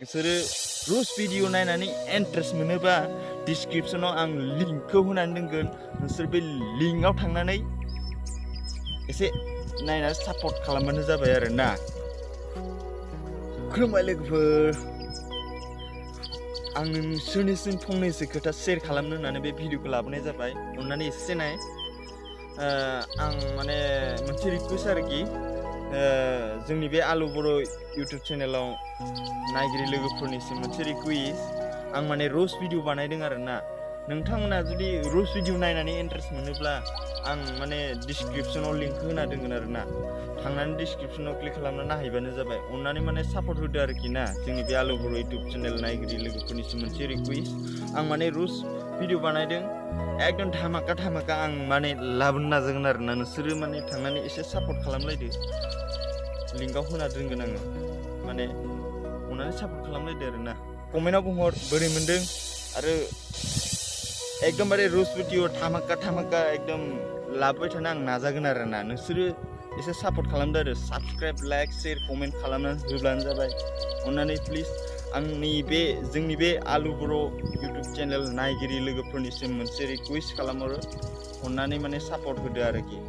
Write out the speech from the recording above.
नोंसोरो रुस भिडिअ नायनानै इन्ट्रेस्ट मोनोबा डिसक्रिप्शनाव आं लिंकखौ होनानै दोनगोन नोंसोर बे लिंकआव थांनानै एसे नायनानै सापर्ट खालामबानो जाबाय आरो ना खुलुमबाय लोगोफोर आं नोंसोरनिसिम फंनैसो खोथा शेयार खालामनो होननानै बे भिडिअखौ लाबोनाय जाबाय अननानै एसे नाय आं माने मोनसे रिक्वेस्ट आरोखि जोंनि बे आलु बर' इउटुब चेनेलाव नायगिरि लोगोफोरनिसिम मोनसे रिक्वेस्ट आं माने रस भिडिअ बानायदों आरो ना नोंथांमोना जुदि रस भिडिअ नायनानै इन्ट्रेस्ट मोनोब्ला आं माने डिसक्रिप्शनाव लिंक होना दोनगोन आरो ना थांनानै डिसक्रिप्शनाव क्लिक खालामना नायहैबानो जाबाय अननानै माने सापर्ट होदो आरोखि ना जोंनि बे आलु बर' इउटुब चेनेल नायगिरि लोगोफोरनिसिम मोनसे रिक्वेस्ट आं माने रस भिडिअ बानायदों एकदम धामाका धामाका आं माने लाबोनो नाजागोन आरो ना नोंसोरो माने थांनानै एसे सापर्ट खालामलायदो लिंकआव होना दोनगोन आङो माने अननानै सापर्ट खालामलायदो आरो ना कमेन्टआव बुंहर बोरै मोनदों आरो एकदमबारे रस भिडिअ धामाका धामाका एकदम लाबोबाय थानो आं नाजागोन आरो ना नोंसोरो एसे सापर्ट खालामदो आरो साबस्क्राइब लाइक शेयार कमेन्ट खालामनानै होब्लानो जाबाय अननानै प्लिज आंनि बे जोंनि बे आलु बर' इउटुब चेनेल नायगिरि लोगोफोरनिसिम मोनसे रिक्वेस्ट खालामहरो अननानै माने सापर्ट होदो आरोखि